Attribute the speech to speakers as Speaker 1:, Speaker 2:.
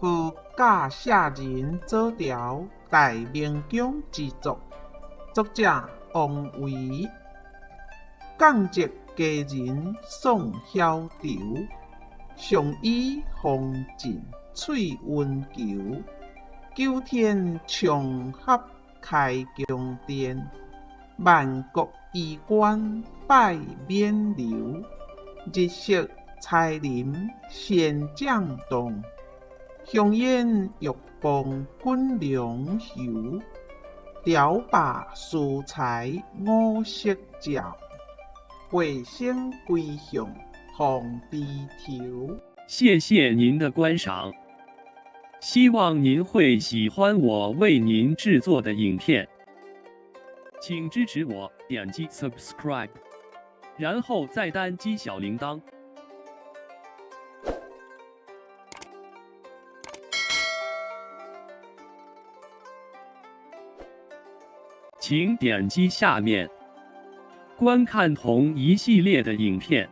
Speaker 1: 何甲舍人左调大明宫之作，作者王维。降节佳人宋晓樯，上以风劲翠云球。九天长合开宫殿，万国衣冠拜冕旒。日色彩林仙掌动，香烟玉泵滚龙游。雕罢殊才五色照，回声归向凤低头。
Speaker 2: 谢谢您的观赏，希望您会喜欢我为您制作的影片，请支持我点击 subscribe，然后再单击小铃铛。请点击下面观看同一系列的影片。